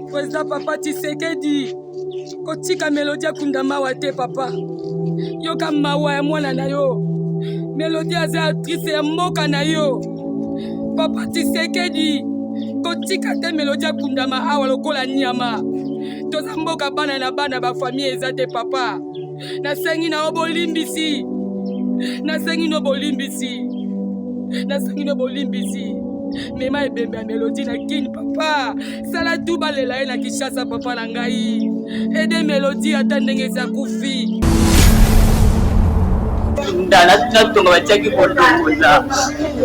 Président Papa Tshisekedi, kotika Melodie akunda mawa te papa. Yoka mawa ya mwana na yo. Melodie aza actrice ya mboka na yo. Papa Tshisekedi, kotika te Melodie akundama awa lokola nyama. Toza mboka bana na bana ba famille eza te papa. Nasengi na yo bolimbisi. Nasengi no bolimbisi. Nasengi no bolimbisi. Mema ebembe ya Melodie na Kin papa. Sala tu balela ye na Kinshasa papa na ngai. Aide Melodie ata ndenge esi akufi. Natonga batiaki kolongola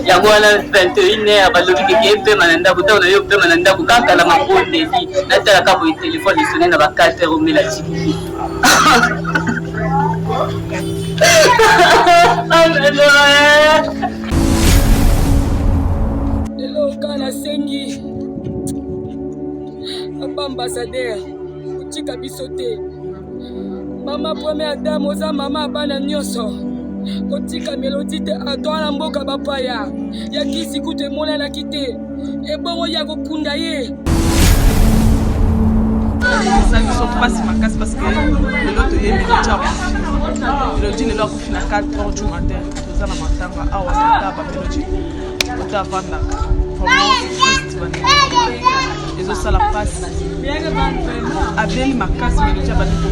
yango wana 21 heure balobi keke epema na ndako ntango nayo pema na ndako kaka na mabondeli natalaka boye telefone esone na ba 4 heures omela chikiki. Lelo kaka nasengi papa ambassadeur kotika biso te. Mama première dame, oza mama ya bana nyonso, kotika Melodie te. Atoa na mboka bapaya ya kisi kutu emonanaki te, ebongo ya kokunda ye. Esali biso mpasi makasi parce que lelo toyebi Melodie akufi. Melodie lelo akufi na 4 heures du matin. Toza na matanga awa na taba Melodie ote avandaka. Vraiment c'est triste, bandeko, ezosala mpasi. Abeli makasi Melodie abandi ko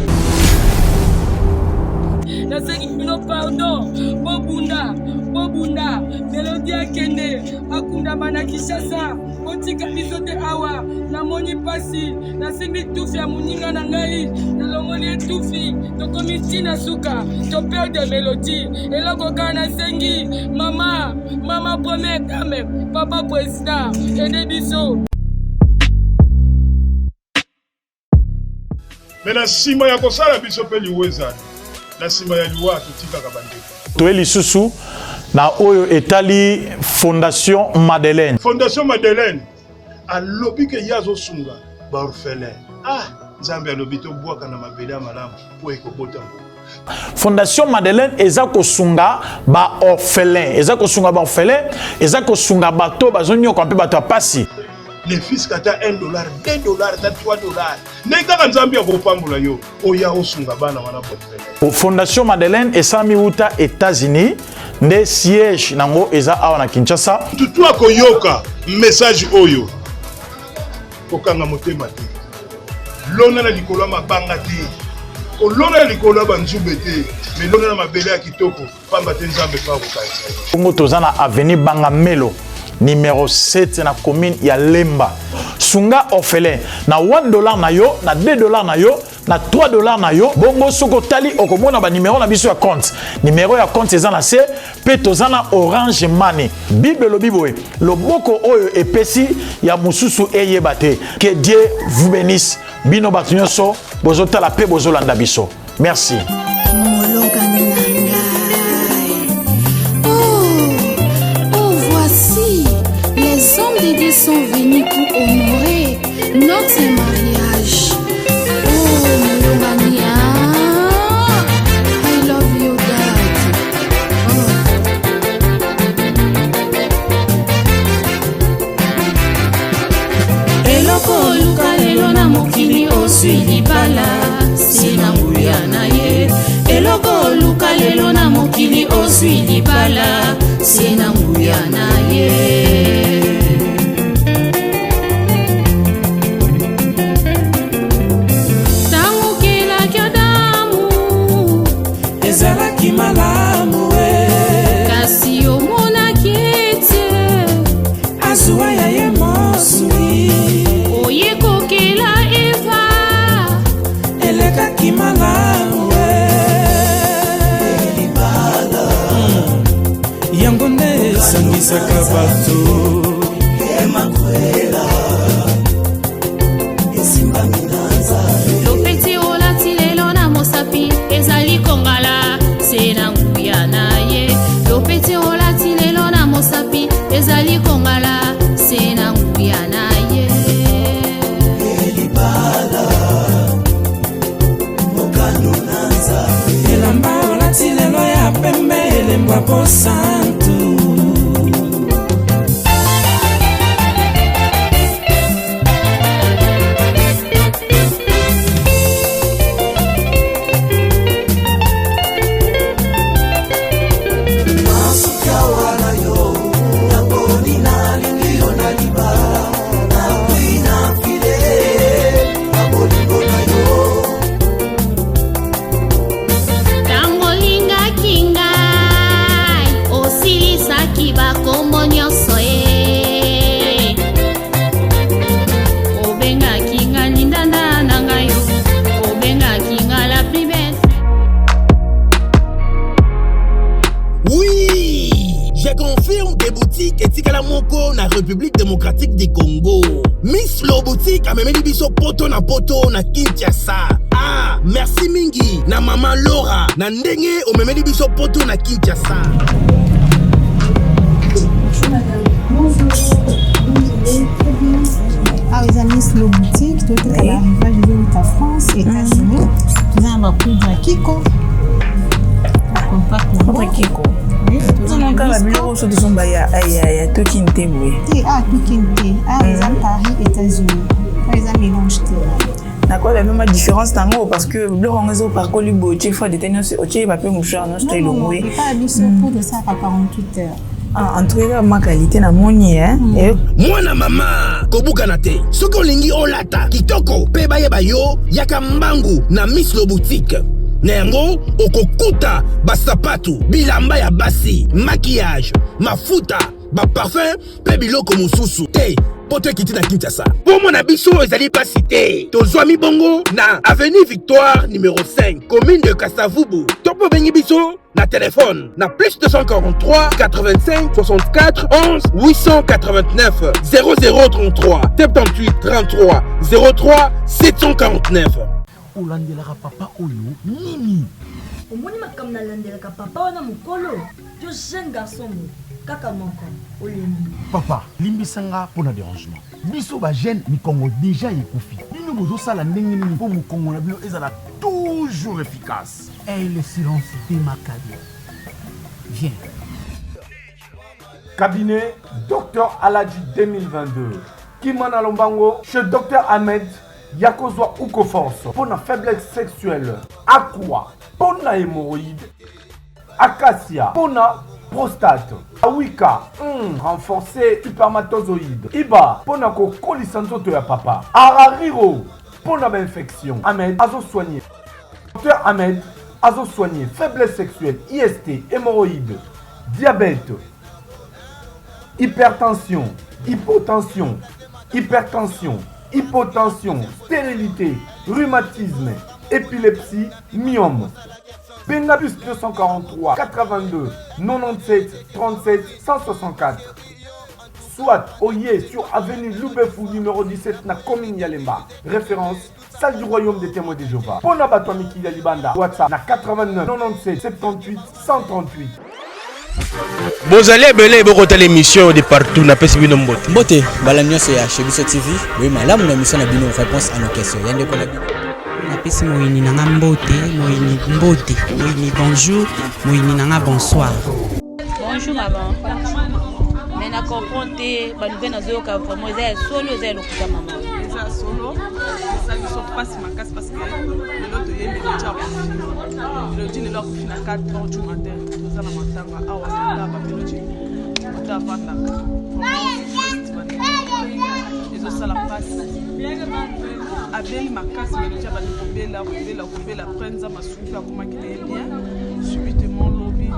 Nasengi bino pardon, bobunda bobunda, Melodie akende akundama na Kinshasa. Botika biso te awa, namoni mpasi, nasimbi tufi ya moninga na ngai, nalongoli ye tufi, tokomi ntina suka, toperdre Melodie. Eloko kaka nasengi mama, mama première dame, papa président, aide biso. Me na nsima ya kosala biso mpe liwa ezali. Na nsima ya liwa totikaka bandeko. Toye lisusu na oyo etali Fondation Madeleine. Fondation Madeleine alobi ke ye azosunga ba orphelin. Ah, Nzambe alobi tobwaka na mabele ya malamu mpo ekobota mbuma. Fondation Madeleine eza kosunga ba orphelin, eza kosunga ba orphelin, eza kosunga bato bazonyoka mpe bato ya pasi. Ne fils ata 1 dollar, 2 dollars, ata 3 dollars, ndenge kaka Nzambe akopambola yo, oya osunga bana wana ba. Fondation Madeleine esalami wuta États-Unis, nde siège nango eza awa na Kinshasa. Tutu akoyoka message oyo, kokanga motema te, lona na likolo ya mabanga te, kolona na likolo ya banzube te, me lona na mabele ya kitoko, pamba te Nzambe mpe akokanisa yo. Bongo toza na avenue Bangamelo numéro 7 na commune ya Lemba. Sunga orphelin na 1 dollar na yo, na 2 dollars na yo, na 3 dollars na yo. Bongo soki otali okomona ba numéro na biso ya compte. Numéro ya compte eza na se pe toza na Orange Money. Bible elobi boye, loboko oyo epesi ya mosusu eyeba te. Que Dieu vous bénisse. Bino bato nyonso bozotala pe bozolanda biso. Merci. Molongani na ngai. Oh, oh, voici, les hommes de Dieu sont venus pour honorer notre mariage. Oh, molongani, ah, I love you, Dad. Oh. Eloko oluka lelo na mokili ozwi libala se na nguya na ye. Eloko oluka lelo na mokili ozwi libala se na nguya na ye. Ntango okelaki Adamu ezalaki malamu e, kasi omonaki ete azuwa ya ye mosuni oye kokela Eva elekaki malamu e. Yango nde esangisaka bato. Lopeti olati lelo na mosapi ezali kongala se na nguya na ye. Lopeti olati lelo na mosapi ezali kongala se na nguya na ye. Elamba olati lelo ya pembe elembwa bosantu. Boutique amemeli biso poto na poto na Kinshasa. Ah, merci mingi na mama Laura na ndenge omemeli biso poto na Kinshasa. Bonjour madame. Bonjour. Awa eza Miss Lo Boutique, toteka ba arrivage ezowuta France, États-Unis. Toza na ba poudre ya Kiko. Compact na Poudre Kiko. Tozomona ba biloko oyo tozomba ya ya tokin te boye. Te, ah tokin te. Ah eza Paris, États-Unis. Ah eza mélange te. Nakoyeba mpe ma différence nango parce que biloko yango ezopakoli boye otie fois dete nyonso otie bape mouchoir nyonso to elongwe. Epai biso poudre esalaka 48 heures. Ah, en tout cas ma qualité namoni eh. Mwana mama kobukana te soki olingi olata kitoko mpe bayeba yo yaka mbangu na Miss Lo Boutique na yango okokuta basapatu bilamba ya basi maquillage mafuta baparfum mpe biloko mosusu te poto ekiti na Kinshasa mpo na biso ezali pasi te tozwami bongo na avenue Victoire numéro 5 commune de Kasavubu to mpe obengi biso na telefone na plus 243 85 64 11 889 0033 78 33 03 749. Olandelaka papa oyo nini? Omoni makambo nalandelaka papa wana mokolo yo jeune garçon boye kaka moko olembi. Papa limbisa nga pona derangement biso ba jeune mikongo dejà ekufi bino bozo sala ndenge nini po mukongo na bino ezala toujours efficace? Hey, le silence de Maccabi. Viens. Cabinet Dr Aladji 2022 Kimana Lombango chez Dr Ahmed yakozwa Ucoforce mpo na faiblesse sexuelle, aqua mpo na hémorroïde, acacia mpo na prostate, awika renforcer spermatozoïde, iba mpo na kokolisa nzoto ya papa, arariro mpo na ba-infection. Ahmed azo soigner. Dr Ahmed azo soigner faiblesse sexuelle, IST, hémorroïde, diabète, hypertension, hypotension, hypertension, hypotension, stérilité, rhumatisme, épilepsie, myome. Benga plus 243 82 97 37 164. Soit Oye sur avenue Loubefou numéro 17 na commune Yalemba. Référence salle du royaume des témoins de Jéhovah. Pona bato ya mikili ya libanda WhatsApp na 89 97 78 138. Bozali ebele bokotala émission de partout napesi bino mbote. Mbote mbala nyonso ya chez biso TV boye malamu na émission na bino réponse à nos questions ya ndeko na bino. Napesi moyini na nga mbote, moyini mbote, moyini bonjour, moyini na nga bonsoir. Bonjour maman. Mais na comprendre te ba nouvelle nazoyoka vraiment eza ya solo eza ya lokuta maman. Eza ya solo eza biso mpasi makasi parce que lelo toye melodi akufi melodi lelo akufi na 4 heures du matin toza na matanga awa na ba melodi ota avandaka ezosala mpasi abeli makasi melodi abandi kobela kobela kobela après nzambe asungi akomaki na ye bien subitement lobi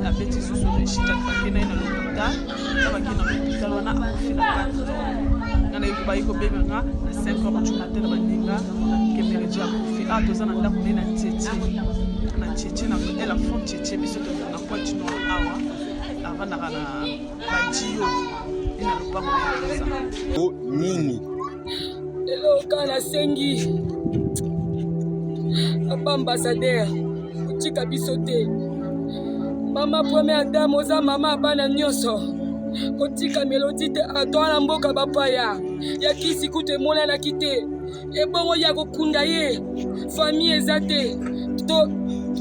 abeti susu rechite akake na ye na l'hôpital na bake na l'hôpital wana akufi na 4 heures nga nayebi bayi kobenga nga na 5 heures du matin na baninga kemeledi akufi awa toza na ndako na ye na tietie na tietie na ela fond tietie biso na pointe noire awa avandaka na badio ye na lopango na ye toza nini Eloko nasengi papa ambassadeur kotika biso te mama première dame oza mama ya bana nyonso kotika melodi te atoa na mboka bapaya ya kisi kutu emonanaki te ebongo ya kokunda ye famille eza te to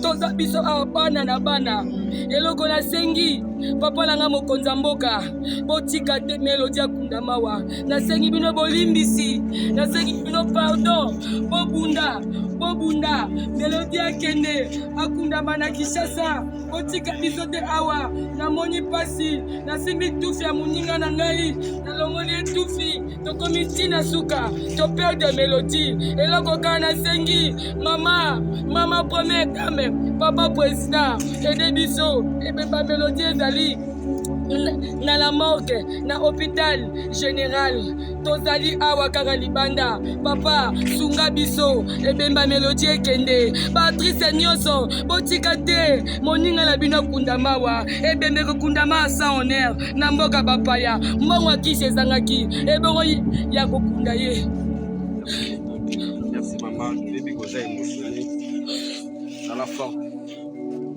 toza biso awa bana na bana eloko nasengi papa na nga mokonzi ya mboka botika te melodi akunda mawa nasengi bino bolimbisi nasengi bino pardon bobunda bobunda melodi akende akundama na kinshasa botika biso te awa namoni mpasi nasimbi tufi ya moninga na ngai nalongoli ye tufi tokomi ntina suka toperde melodi eloko kaka nasengi mama mama première dame papa président ede biso ebemba melodi ezali. Na la morgue na hôpital général tozali awa kaka libanda papa sunga biso ebemba melodie ekende baactrice nyonso botika te moninga na bino akunda mawa ebembe ekokundama sans honneur na mboka bapaya mbongo ya kisi ezangaki ebongo ya kokunda ye. Merci mama, toyebi koza émotionné, zala forte,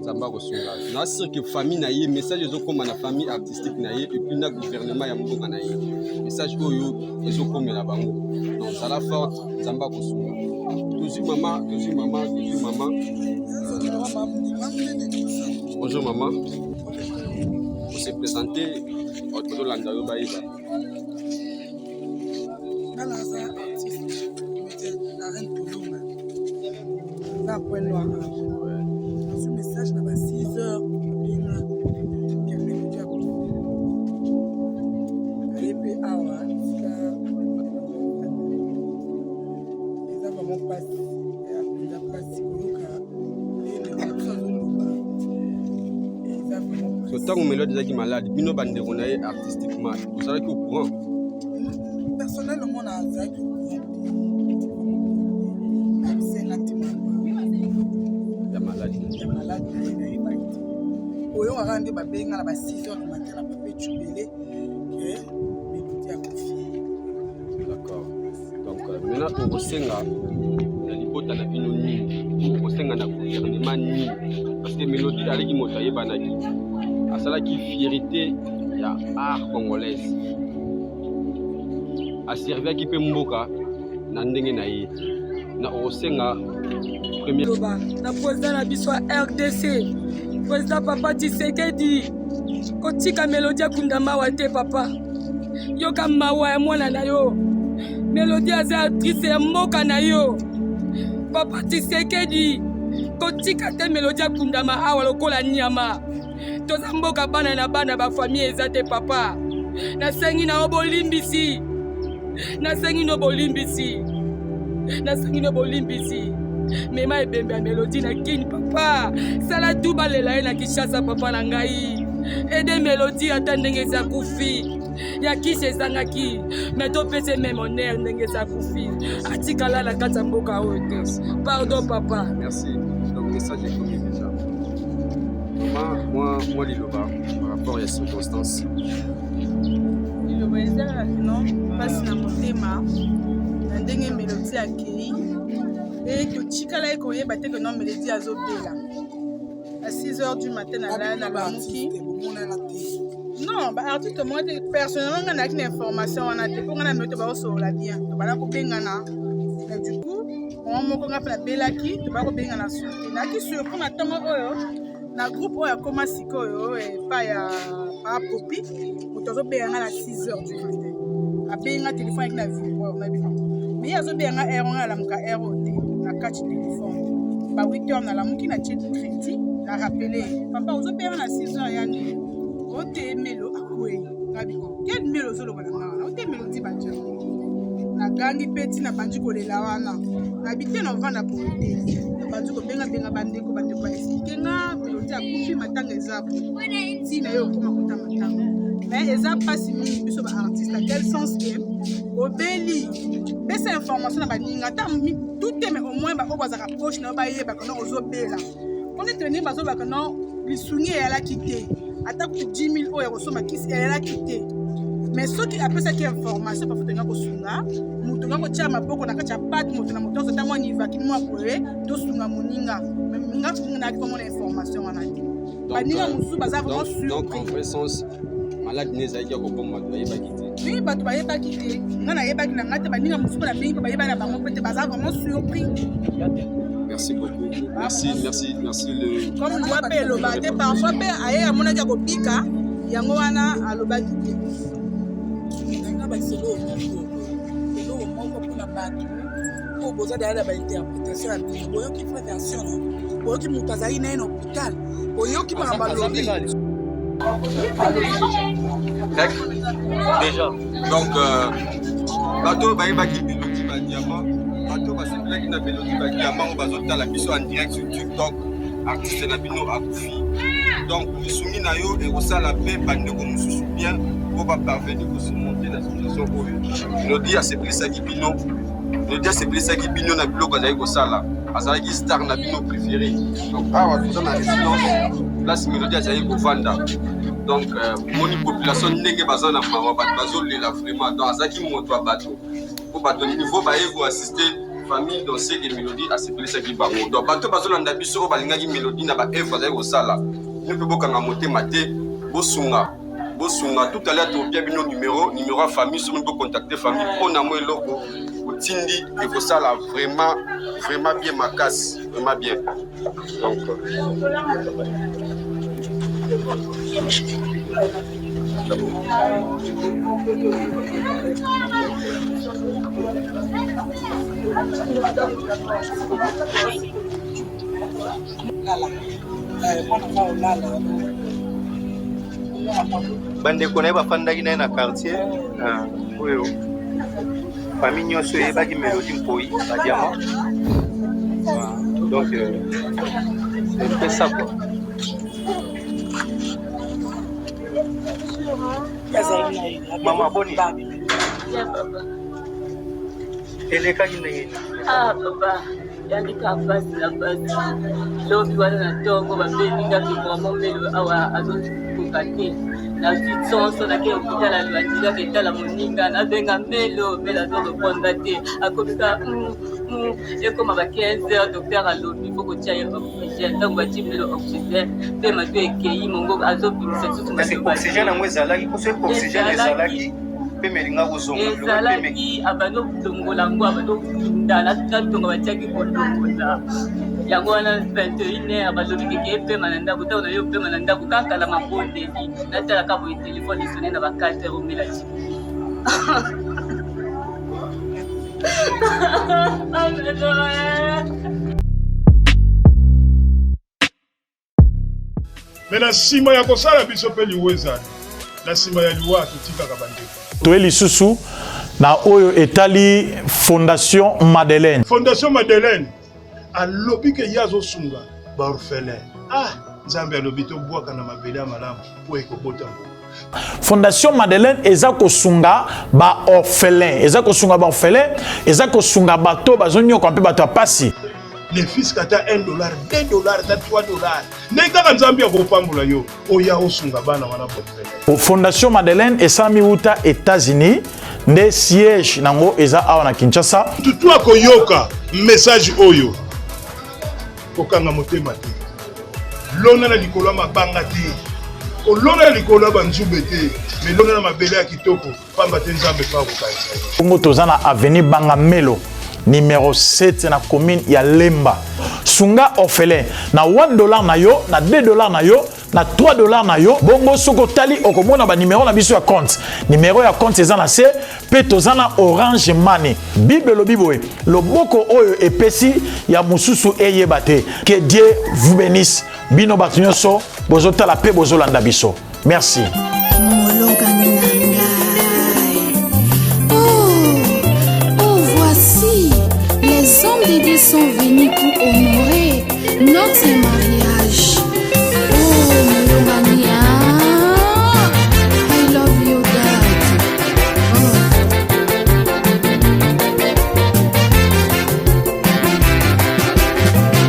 nzambe akosunga. Na sûr que famille na ye, message ezokóma na famille artistique na ye et puis na gouvernement ya mboka na ye, message oyo ezokomela bango. Donc zala forte, nzambe akosunga. Tozwi mama, tozwi mama, tozwi mama. Bonjour mama, ose présente, bato bazolanda yo bayeba. Nga naza artiste comédienne, la reine Tolonga, na Point Noir. Nazwi message na ba 6 heures, abenga ke Melodie akufi. Aye mpe awa esika eza vraiment mpasi, eza mpenza mpasi koyoka ndenge ndeko na biso azoloba, eza vraiment. So ntango Melodie ezalaki malade, bino bandeko na ye artistiquement ozalaki au courant? Personnellement, nazalaki au courant te, nayebisenga te ya maladi. Ya maladi na ye nayebaki te. Oyokaka nde babenga na ba 6 heures du matin na pape Tubele ke Melodie akufi. D'accord. Donc maintenant okosenga na libota na bino nini? Okosenga na gouvernement nini? Parce que Mélodie aleki moto ayebanaki, asalaki fierté ya art congolaise, aserviaki mpe mboka na ndenge na ye. Na okosenga premier Loba na président na biso ya RDC, président papa Tshisekedi, kotika Melodie akunda mawa te. Papa, yoka mawa ya mwana na yo. Melodie aza actrice ya mboka na yo. Papa Tshisekedi, kotika te Melodie akundama awa lokola nyama. Toza mboka bana na bana, bafamille eza te. Papa, nasengi na yo bolimbisi, nasengi no bolimbisi, nasengi no bolimbisi. Mema ebembe ya Melodie na Kini. Papa, sala tu balela ye na Kinshasa. Papa na ngai, aide Melodie ata ndenge eza kufi ya kisi ezangaki, me topesa même honneur ndenge eza kufi, atikala na kati ya mboka oyo te. Pardon papa. Merci. Donc message ekomi déjà. Mama, mwa liloba par rapport ya circonstance. Liloba eza kaka kino mpasi na motema na ndenge Melodie akei. E totikala ye koyeba te ke non, Melodie azobela. À 6 heures du matin nalala, nalamuki. Non, baartiste moko te. Personnellement ngai nayaki na information wana te, mpo ngai na Melodie baosolola bien, tobanda kobengana. Mais du coup mama moko ngai mpe nabelaki, tobanda kobengana su te. Nayaki surpris na ntongo oyo na groupe oyo akóma sikoyo epai ya Papopi, moto azobenga ngai na 6 heures du matin, abengi nga, telefone ayaki na vibreur, nayebi mais ye azobenga nga heure nga nalamuka heure oyo te. Na kati telefone ba 8 heures nalamuki, na tie crédit, na rappele: "Papa, ozobenga na 6 heures ya nini?" "Ote Melo akwei." Ngabi: "Quel Melo ozoloba na nga wana?" "Ote Melodie Badia." Nagangi mpe ntina bandi kolela wana, nabi te na ovanda boye te. Nabandi kobengabenga bandeko, bandeko baexpliquer nga Melodie akufi, matanga eza boye, ntina ye okóma kota matanga. Mais eza mpasi mingi biso baartiste, na quel sens ke obeli, pesa information na baninga, ata tout te, mais au moins baoyo bazalaka proche na yo bayebaka no ozobela. Mpona ete ndenge bazolobaka no, lisungi eyalaki te, ata kutu 10 000 oyo ya kosomba kisi eyalaki te. Mais soki apesaki information, parfois tolinga kosunga moto, nga kotia maboko na kati ya pate, moto na moto nyonso, ata mwa nivaki mwa boye, tosunga moninga. Nga nayaki komona information wana te, baninga mosusu baza vraiment surpris. Donc en vrai sens, malade ne ezalaki ya koboma, bato bayebaki te? Oui, bato bayebaki te. Nga nayebaki na nga te, baninga mosusu mpo na mingi mpe bayebaki na bango mpe te, baza vraiment surpris. Merci beaucoup, merci, merci, merci. Le Comme loi mpe elobaka te, parfois mpe aye amonaki ya kobika, yango wana alobaki te. Nga bakisa eloko moko, eloko moko mpona bato oyo boza daya na bainterprétation ya bino. Boyoki vraie version no, boyoki moto azalaki na ye na hôpital, boyoki makambo alobi. Déjà donc bato oyo bayebaki Melodie Badiama, bato oyo basepelaki na Melodie Badiama, oyo bazotala biso en direct sur TikTok, artiste na bino akufi. Donc lisungi na yo ekosala mpe bandeko mosusu bien mpo baparvenir kosurmonte na situation oyo. Melodie asepelisaki bino, Melodie asepelisaki bino na biloko azalaki kosala, azalaki star na bino préféré. Donc awa toza na résidence place Melodie azalaki kovanda. Donc omoni population ndenge baza na mawa, bato bazolela vraiment. Donc azalaki moto ya bato mpo bato niveau baye koassiste famille dans ce que Melodie asepelisaki bango. Donc bato bazolanda biso oyo balingaki Melodie na ba œuvre azalaki kosala, bino mpe bokanga motema te, bosunga bosunga. Tout à l'heure topia bino numéro numéro ya famille, soki bocontacte famille mpo na mwa eloko otindi ekosala vraiment vraiment bien makasi, vraiment bien. Donc Bandeko na ye bafandaki na ye na quartier oyo, famille nyonso eyebaki Melodie Mpoi badiamant. Donc c'est un peu ça quoi. Mama, boni elekaki ndenge nini? Ah papa, yangi ka pasi na pasi. Lobi wana na ntongo babengi nga ke vraiment Melo awa azokoka te. Nazwi sonso, nake hôpital ya Lwandika ketala moninga, nabenga Melo, Melo azorepondre te, akomi ka ekoma ba 15 heures, docteur alobi fo kotia ye oxygène. Ntango batie Melo oxygène mpe mato ekei mongo azobimisa lisusu. Kasi oxygène yango ezalaki mpo soki oxygène ezalaki mpe melinga kozonga. Ezalaki, abandi kolongola yango, abandi kokunda na ntongo batiaki kolongola yango wana 21 heures, balobi keke epema na ndako. Ntango na yo opema na ndako kaka na mabondeli, natalaka boye telefone esone na ba 4 heures, omela ti. Me na nsima ya kosala biso mpe liwa ezali na nsima ya liwa, totikaka bandeko. Toye lisusu na oyo etali Fondation Madeleine. Fondation Madeleine alobi ke ye azosunga baorphelin. Ah, Nzambe alobi tobwaka na mabele ya malamu mpo ekobota mbuma. Fondation Madeleine eza kosunga baorphelin, eza kosunga baorphelin, eza kosunga bato bazonyoka mpe bato ya pasi. Ne fils ata 1 dollar, 2 dollar, ata 3 dollar, ndenge kaka Nzambe akopambola yo, oya osunga bana wana baorphelin. Fondation Madeleine esalami wuta États-Unis, nde siège nango eza awa na Kinshasa. Tutu akoyoka message oyo, kokanga motema te, lona na likolo ya mabanga te, kolona na likolo ya banzube te, me lona na mabele ya kitoko, pamba te Nzambe mpe akokanisa yo. Bongo toza na avenue Bangamelo numéro 7 na commune ya Lemba. Sunga orphelin na 1 dollar na yo, na 2 dollar na yo, na 3 dollar na yo. Bongo soki otali, okomona banimero na biso ya compte, nimero ya compte eza na se, mpe toza na Orange Money. Bible elobi boye: loboko oyo epesi ya mosusu eyeba te. Que Dieu vous bénisse, bino bato nyonso bozotala mpe bozolanda biso. Merci. Molongani na ngai. Oh, oh, voici, les hommes de Dieu sont venus pour honorer notre mariage. Oh, molongani, ah, I love you, Dad. Oh.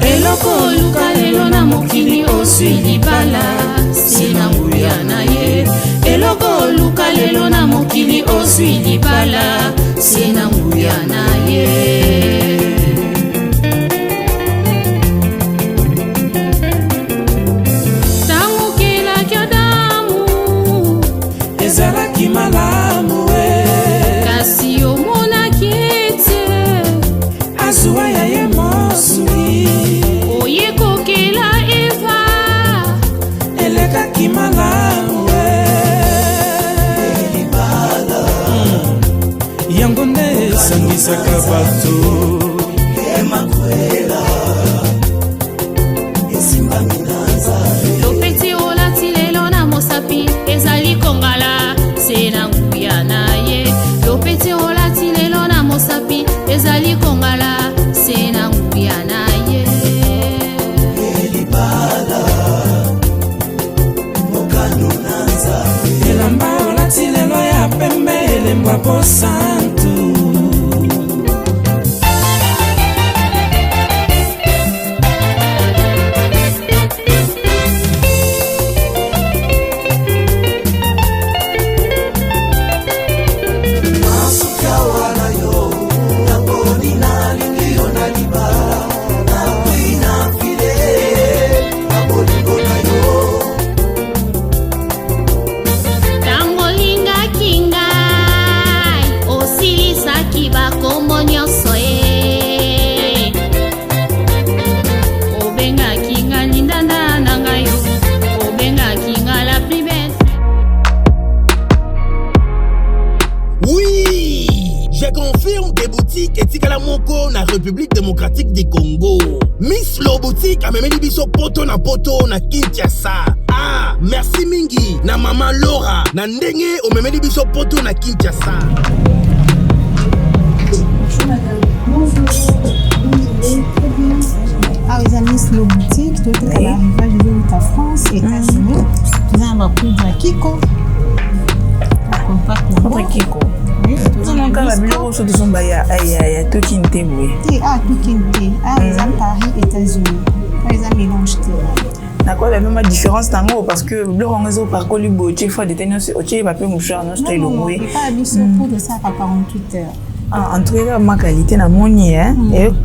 Eloko oluka lelo na mokili, ozwi libala se na nguya na ye. Eloko oluka lelo na mokili, ozwi libala se na nguya na ye. Ntango okelaki Adamu, ezalaki malamu e. Kasi omonaki ete azuwa ya ye mosuni. Oye kokela Eva, elekaki malamu e. Yango nde esangisaka bato. Emakwela esimbami na Nzambe. Lopeti olati lelo na mosapi ezali kongala se na nguya na ye. Lopeti olati lelo na mosapi ezali kongala se na nguya na ye. Libala. Kolongwa bosantu. Masuka wana yo naponi, nalingi yo na libala, napwi na file na bolingo na yo. Ntango olingaki ngai, osilisaki bakombo nyonso e obengaki nga lindanda na ngai yo, obengaki nga la plus belle. Oui, je confirme que boutique etikala moko na République démocratique du Congo. Miss Lo Boutique amemeli biso poto na poto na Kinshasa. Ah, merci mingi na mama Laura na ndenge omemeli biso poto na Kinshasa. Bonjour madame. Bonjour. Très bien. Awa eza Miss Lo Boutique, toteka ba arrivage ezowuta France, États-Unis. Toza na bapoudre ya Kiko. Compact na Poudre Kiko. Kaka babiloko oso tozomba ya tokini te boye? Te, awa tokini te. Awa eza Paris, États-Unis. Awa eza mélange te. Nakoyeba mpe ma différence nango, parce que biloko yango ezopakoli boye, otie fond de teint nyonso, otie papier mouchoir nyonso to elongwe. Epai ya biso, poudre esalaka 48 heures. Ah, en tout cas ma qualité namoni.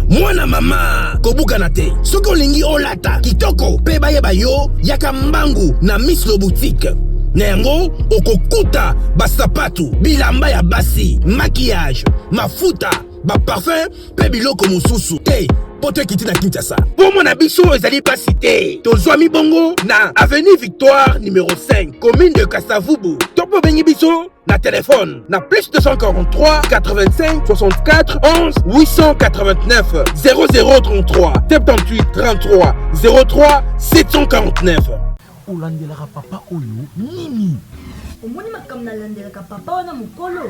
Mwana mama, kobukana te. Soki olingi olata kitoko mpe bayeba yo, yaka mbangu na Miss Lo Boutique. Na yango okokuta basapatu, bilamba ya basi, maquillage, mafuta, baparfum mpe biloko mosusu te. Poto ekiti na Kinshasa mpo mona biso ezali pasi te. Tozwami bongo na avenue Victoire numéro 5, commune de Kasavubu, to mpe obengi biso na telefone na plus 243 85 64 11 889 0033 78 33 03 749. Olandelaka papa oyo nini? Omoni makambo nalandelaka papa wana mokolo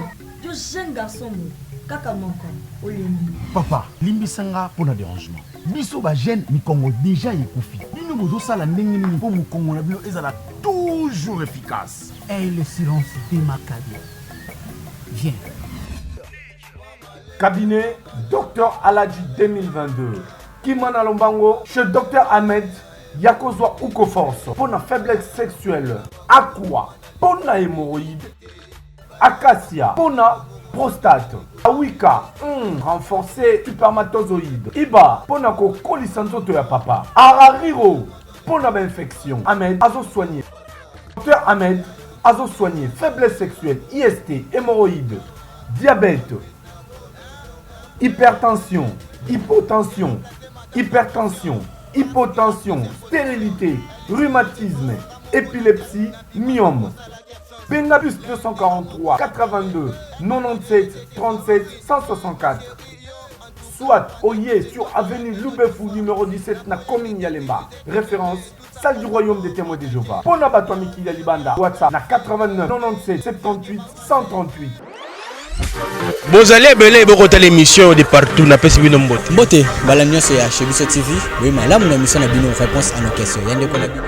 yo, jeune garçon boye kaka moko, olembi. Papa, limbisa nga mpo na dérangement. Biso bajeune, mikongo déjà ekufi. Bino bozosala ndenge nini mpo mokongo na bino ezala toujours efficace? Et le silence de Maccabi. Viens. Cabinet Dr Aladji 2022. Kimana Lombango chez Dr Ahmed, Yakozwa Ukoforce pour la faiblesse sexuelle, Aqua pour la hémorroïde, Acacia pour la prostate, Awika renforcer spermatozoïde, Iba pour la kokolisa nzoto ya papa, Arariro pour la infection. Ahmed azo soigner. Dr Ahmed azo soigner faiblesse sexuelle, IST, hémorroïde, diabète, hypertension, hypotension, hypertension, hypotension, stérilité, rhumatisme, épilepsie, myome. Benga plus 243 82 97 37 164. Soit Oye sur avenue Loubefou numéro 17 na commune ya Lemba. Référence salle du royaume des témoins de Jéhovah. Pona bato ya mikili ya libanda, WhatsApp na 89 97 78 138. Bozali ebele bokotala émission de partout, napesi bino mbote. Mbote mbala nyonso ya Chez Biso TV, boye malamu na émission na bino Réponse à nos questions ya ndeko na bino.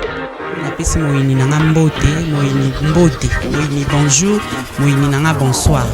Napesi moyini na nga mbote, moyini mbote, moyini bonjour, moyini na nga bonsoir.